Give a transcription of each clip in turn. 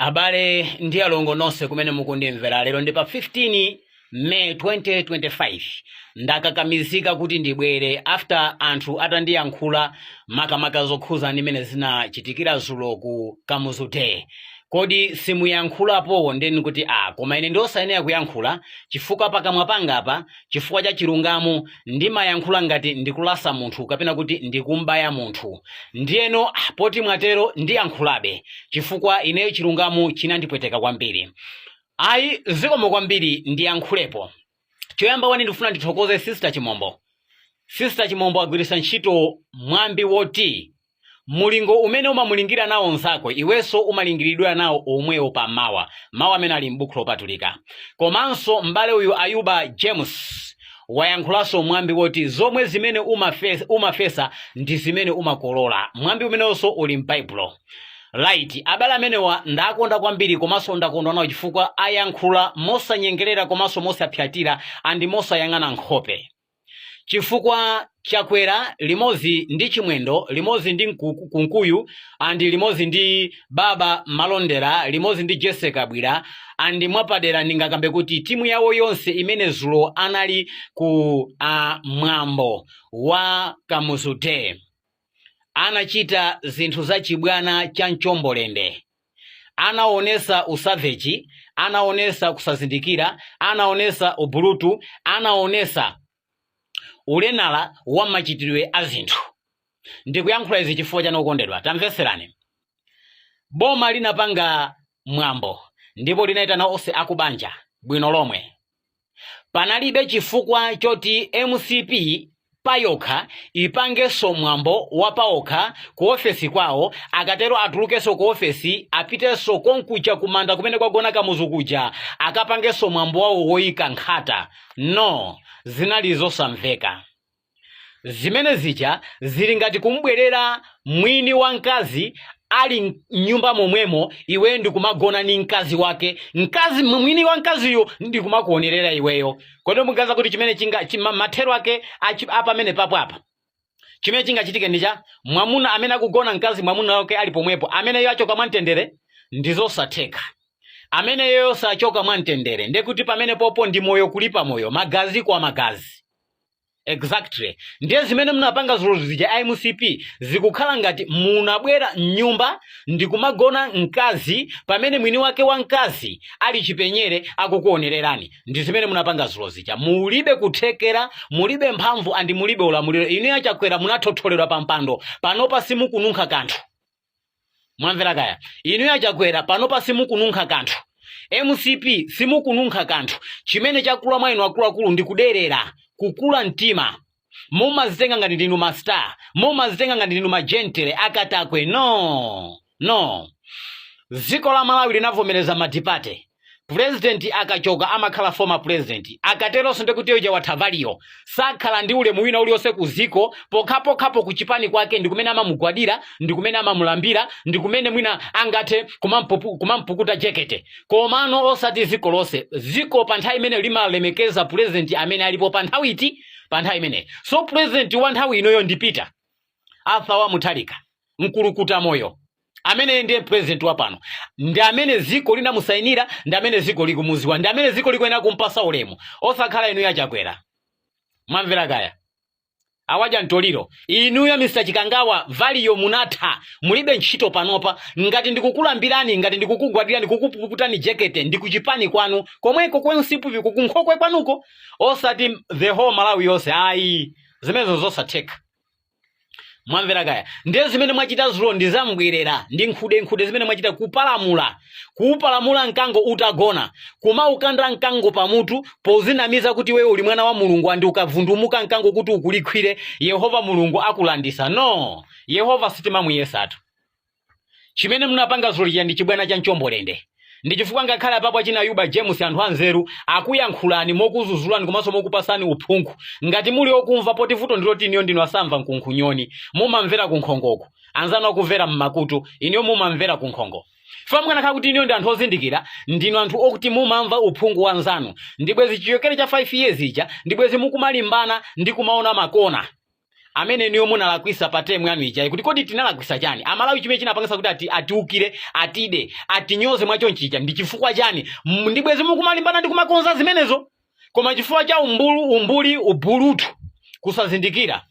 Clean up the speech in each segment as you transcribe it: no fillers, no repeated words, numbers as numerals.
Abale ndi alongo nonse kumene mukundimvera, lero ndi pa 15 May 2025. Ndakakamizika kuti ndibwere after anthu atandiyankhula makamaka zokhuza ndi mmene zinachitikira zulo ku Kamuzu Day. Kodi simuyankhulapo? Ndeni kuti a koma ine ndiosayenera kuyankhula chifukwa pakamwa pangapa, chifukwa cha chilungamo, ndimayankhula ngati ndikulasa munthu kapena kuti ndikumbaya munthu. Ndiyeno poti mwatero, ndiyankhulabe chifukwa ineyo chilungamo chinandipweteka kwambiri. Ayi, zikomo kwambiri, ndiyankhulepo. Choyamba wani, ndikufuna ndithokoze Sister Chimombo. Sister Chimombo agwiritsa ntchito mwambi woti mulingo umene umamulingira nawo nzako, iwenso umalingiridwa nawo omwewo pamawa, mawu amene ali m'buku lopatulika. Komanso m'bale uyu Ayuba James wayankhulanso mwambi woti zomwe zimene umafesa ndi zimene umakolola. Mwambi umenewonso uli m'Baibulo. Right, abale amenewa ndakonda kwambiri, komanso ndakondwa nawo chifukwa ayankhula mosanyengerera komanso mosapyatira and mosayang'ana nkhope, chifukwa Chakwera limodzi ndi Chimwendo, limodzi ndi Kunkuyu and limodzi ndi Baba Malondera, limodzi ndi Jesse Kabwira, and mwapadera ndingakambe kuti timu yawo yonse imene zulo anali ku mwambo wa Kamuzu Day, anachita zinthu za chibwana cha mchombolende. Anaonesa usavage, anaonesa kusazindikira, anaonesa ubulutu, anaonesa ulenala wa machitidwe a zinthu. Ndikuyankhula izi chifukwa chani? Okondedwa, tamveserani. Boma linapanga mwambo ndipo linayitana onse akubanja bwino lomwe. Panalibe chifukwa choti MCP payokha ipangenso mwambo wa paokha ku ofesi kwawo. Akatero atulukenso ku ofesi, apitenso konkuja kumanda kumene kwagona Kamuzu kuja, akapangenso mwambo wawo woyika nkhata. No, zinali zosamveka zimene zija. Zili ngati kumbwerera mwini wa mkazi ali mnyumba momwemo, iweyo ndikumagona ni mkazi wake, mkazi mwini wa mkaziyo ndikumakuonerera iweyo. Kodi mugaza kuti chimene chinga mathero ake apamene papo apa, chimene chingachitike ndi cha mwamuna amene akugona mkazi mwamuna wake ali pomwepo, ameneyo achoka mwamtendere? Ndizosatheka. Ameneyo sachoka mwamtendere. Ndekuti pamene popo ndi moyo kulipa moyo, magazi kwa magazi. Exactly, ndiye zimene munapanga zulo zija a MCP zikukhala ngati munabwera mnyumba ndikumagona mkazi pamene mwini wake wa mkazi ali chipenyere akukuonererani. Ndi zimene munapanga zulo zija. Mulibe kuthekera, mulibe mphamvu and mulibe ulamuliro. Inu aChakwera munathotholedwa pa mpando, panopa simukununkha kanthu. Mwamvera kaya? Inu aChakwera panopa simukununkha kanthu. MCP simukununkha kanthu. Chimene chakula mwa inu akuluakulu ndi kuderera, kukula mtima. Mumazitenga ngati ndinu ma star, mumazitenga ngati ndinu ma gentle akatakwe. No, no, dziko la Malawi linavomereza multiparty. President akachoka amakhala former president. Akateronso ndikuti uja wathavaliyo sakhala ndi ulemu wina uliwonse ku ziko, pokhapokhapo ku chipani kwake ndi kumene amamugwadira, ndi kumene amamulambira, ndi kumene mwina angathe kumampukuta jekete, komano osati ziko lonse. Ziko pa nthawi imene limalemekeza president amene alipo pa nthawi iti, pa nthawi imeneyi. So president wa nthawi inoyo ndi Peter Arthur wa Mutharika, mkulukuta moyo. Amene ndiye president wa pano ndi amene ziko linamusayinira, ndi amene ziko likumuziwa, ndi amene ziko likuyenera kumpasa ulemu, osakhala inuyo aChakwera. Mwamvera kaya? Awadya mtoliro inuyo Mr Chikangawa, valiyo munatha, mulibe ntchito panopa. Ngati ndikukulambirani, ngati ndikukugwadirani, kukupukutani jekete, ndikuchipani kwanu komweko ku MCP, kunkhokwe kwanuko, osati the whole Malawi yonse, ayi, zimenezo zosatheka. Mwamvera kaya? Ndiye zimene mwachita zulo ndi zambwerera, ndi nkhude zimene mwachita, kupalamula, kuupalamula mkango utagona, kumaukanda mkango pamutu pozinamiza kuti iweyo uli mwana wa Mulungu, and ukavundumuka mkango kuti ukulikhwire, Yehova Mulungu akulandisa. No, Yehova sitimamuyesatu. Chimene munapanga zulo chija ndi chibwana cha mchombolende. Ndi chifukwa ngakhale apapo achina Yuba James, anthu anzeru, akuyankhulani mokuzuzulani komanso mokupasani uphungu ngati muli okumva. Poti vuto ndiloti iniyo ndinu asamva mkunkhunyoni, mumamvera kunkhongoko, anzanu akumvera mmakutu, iniyo mumamvera kunkhongo. Fa mukanakhala kuti iniyo ndi anthu ozindikira, ndinu anthu okuti mumamva uphungu wa anzanu, ndibwezi chichokere cha 5 years ija ndibwezi mukumalimbana ndi kumaona makona. amene inuyo munalakwisa pa term yanu ijayi, kuti kodi tinalakwisa chani Amalawi, chimene chinapangisa kuti atiukire, atide, atinyoze mwachonchija ndi chifukwa chani? Ndibwezi mukumalimbana ndi kumakonza zimenezo, koma chifukwa cha umbulu, umbuli, ubulutu, kusazindikira,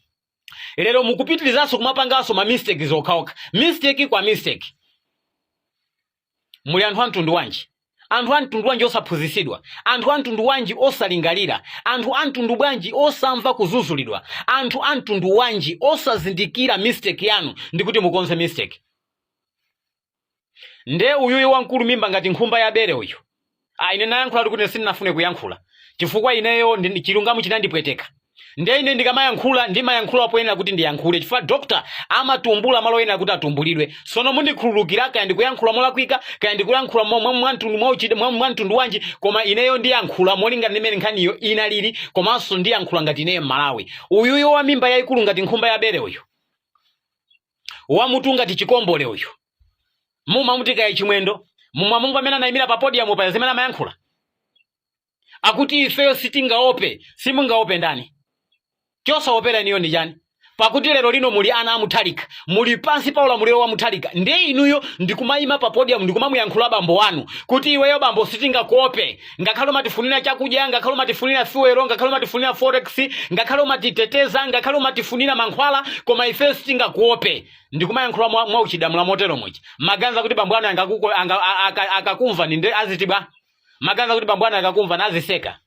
lero mukupitirizanso kumapanganso ma mistakes okhaokha, mistake kwa mistake. Muli anthu a mtundu wanji? Anthu a mtundu wanji osaphunzitsidwa? Anthu a mtundu wanji osalingalira? Anthu a mtundu bwanji osamva kuzuzulidwa? Anthu a mtundu wanji osazindikira mistake yanu ndikuti mukonze mistake? Nde uyuyu wamkulu mimba ngati nkhumba ya bere uyu, ah, ine nayankhula kuti sindinafune kuyankhula chifukwa ineyo chilungamo chinandipweteka. Nde ine ndikamayankhula, ndimayankhula poyenera kuti ndiyankhule, chifukwa doctor amatumbula malo oyenera kuti atumbulidwe. Sono mundikhululukira kaya ndikuyankhula molakwika, kaya ndikuyankhula mwa mtundu wanji, koma ineyo ndiyankhula molingana ndi mmene nkhaniyo inalili, komanso ndiyankhula ngati ineyo Mmalawi. Uyuyo wa mimba yayikulu ngati nkhumba ya bere uyu, wamutu ngati chikombole uyu, mumamuti kaya Chimwendo, mumwamumva amene anayimira pa podium pa zimene amayankhula, akuti ifeyo sitingaope. Simungaope ndani? Chosaopera inuyo ndi chani, pakuti lero lino muli ana a Mutharika, muli pansi pa ulamuliro wa Mutharika? Ndiye inuyo ndikumayima pa podium ndikumamuyankhula bambo wanu kuti iweyo bambo sitingakuope, ngakhale umatifunira chakudya, ngakhale umatifunira fuel, ngakhale umatifunira forex, ngakhale umatiteteza, ngakhale umatifunira mankhwala, koma ifeyo sitingakuope. Ndikumayankhula mwa uchidamula motero muja, maganiza kuti bambo anu akakumva ninde aziti bwa? Maganiza kuti bambo anu akakumva naziseka?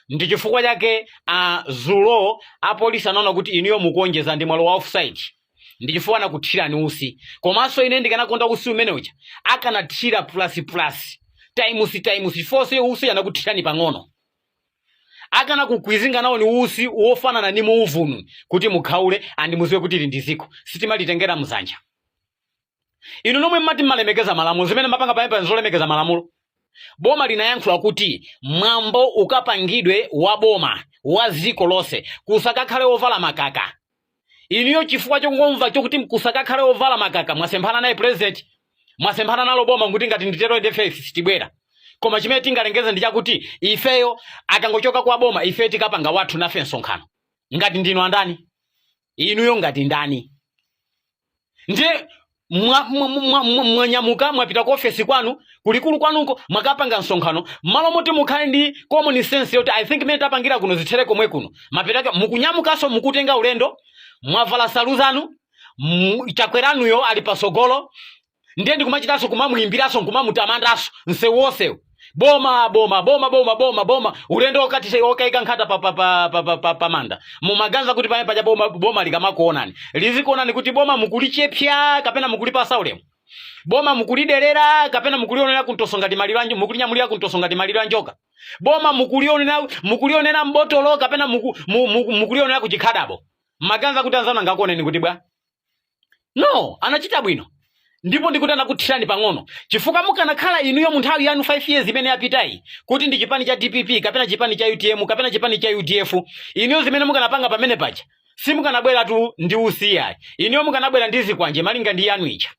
Ndi chifukwa chake zulo apolisi anaona kuti inuyo mukuonjeza ndi mwalo wa offside, ndi chifukwa anakuthirani usi. Komanso ine ndikanakonda usi umene uja akanathira plus plus, times times four. Usi anakuthirani pang'ono, akanakukwizinga nawo ni usi wofanana ni muuvunu kuti mukhaule and muziwe kuti ili ndi ziko sitimalitengera mzanja. Inu nomwe mmati mmalemekeza malamulo, zimene mapanga pamene zolemekeza malamulo? Boma linayankhula kuti mwambo ukapangidwe wa boma wa ziko lonse, kusakakhale ovala makaka. Inuyo chifukwa chongomva chokuti kusakakhale ovala makaka, mwasemphana naye president, mwasemphana nalo boma, nkuti ngati nditero ndefe sitibwera, koma chimene tingalengeze ndi chakuti ifeyo akangochoka kwa boma, ife tikapanga wathu nafe msonkhano. Ngati ndinu andani inuyo? Ngati ndani? Ndiye mwanyamuka, mwapita ku ofesi kwanu, kulikulu kwanuko, mwakapanga msonkhano malo moti mukhale ndi common sense yoti I think mene tapangira kuno zithere komwe kuno. Mapetake mukunyamukanso, mukutenga ulendo, mwavala salu zanu, Chakweranuyo ali pasogolo, ndiye ndikumachitanso kumamuyimbiranso, nkumamutamandanso msewu wonsewu, boma boma boma boma boma boma, ulendo okati okaika nkhata pa manda. Mumaganiza kuti pamene paja boma, boma likamakuonani lizikuonani kuti boma mukulichepsa kapena mukulipasa ulemu? Boma mukuliderera kapena mukulionera kuntoso ngati maliro mukulinyamulira kuntoso ngati maliro a njoka? Boma mukulionera mbotolo kapena mukulionera kuchikhadabo? Maganiza kuti anzanu angakuoneni kuti bwa? No, anachita bwino, ndipo ndikuti anakuthirani pang'ono, chifukwa mukanakhala inuyo mu nthawi yanu 5 years imene yapitayi, kuti ndi chipani cha DPP kapena chipani cha UTM kapena chipani cha UDF, inuyo zimene mukanapanga pamene paja, simukanabweratu ndi usi ayi, inuyo mukanabwera ndi zikwanje malinga ndi yanu ija.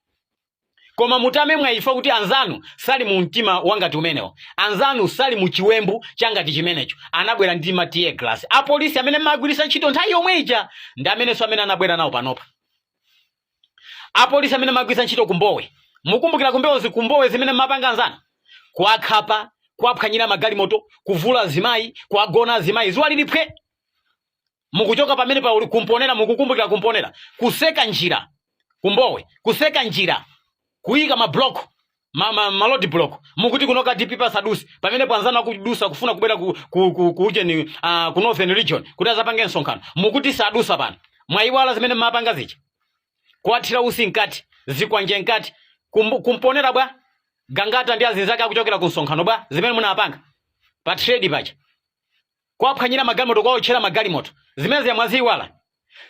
Koma mutame mwayifa kuti anzanu sali mu mtima wangati umenewo, anzanu sali mu chiwembu changati chimenecho. Anabwera ndi ma tear gas. Apolisi amene mmagwiritsa ntchito nthawi yomwe ija ndi amenenso amene anabwera nawo panopa. Apolisi amene mmagwiritsa ntchito kumbowe, mukumbukira kumbowe zimene mmapanga anzanu, kuwakhapa, kuwaphwanyira magalimoto, kuvula azimayi, kuwagona azimayi zuwa lili phwe? Mukuchoka pamene pa uli kumponera, mukukumbukira kumponera, kuseka njira kumbowe, kuseka njira, kuyika ma block, ma road block, mukuti kuno ka DPP asaduse. Pamene anzanu akudusa kufuna kubwera ku ujeni, ku Northern Region kuti azapange msonkhano, mukuti sadusa pano. Mwayiwala zimene mmapanga zija, kuwathira usi mkati, zikwanje mkati, kumponera bwa? Gangata ndi azinzake akuchokera ku msonkhano bwa? Zimene munapanga pa trade paja, kuwaphwanyira magalimoto, kuwaotchera magalimoto, zimene zija mwaziyiwala?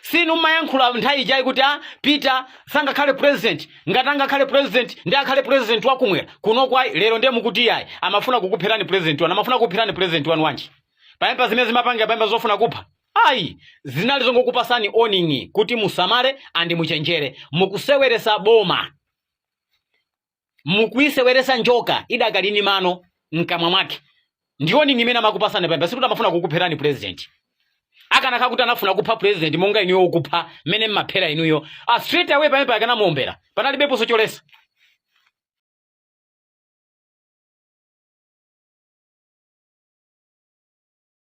Sinu mmayankhula nthawi ijayi kuti a Peter sangakhale president, ngati angakhale president ndi akhale president wakumwera kuno kwayi? Lero ndiye mukuti iyayi, amafuna kukupherani president wanu. Amafuna kukupherani president wanu wanji? Pamene zimene zimapanga pamene zofuna kupha ayi, zinali zongokupasani warning kuti musamale and muchenjere. Mukuseweresa boma, mukuiseweresa njoka idakali ni mano mkamwa mwake. Ndi warning imene amakupasani pamene, sikuti amafuna kukupherani president. Akanakhala kuti anafuna kupha president monga inuyo ukupha mmene mmaphera inuyo, a straight away pamene akanamuombera, panalibeponso cholesa.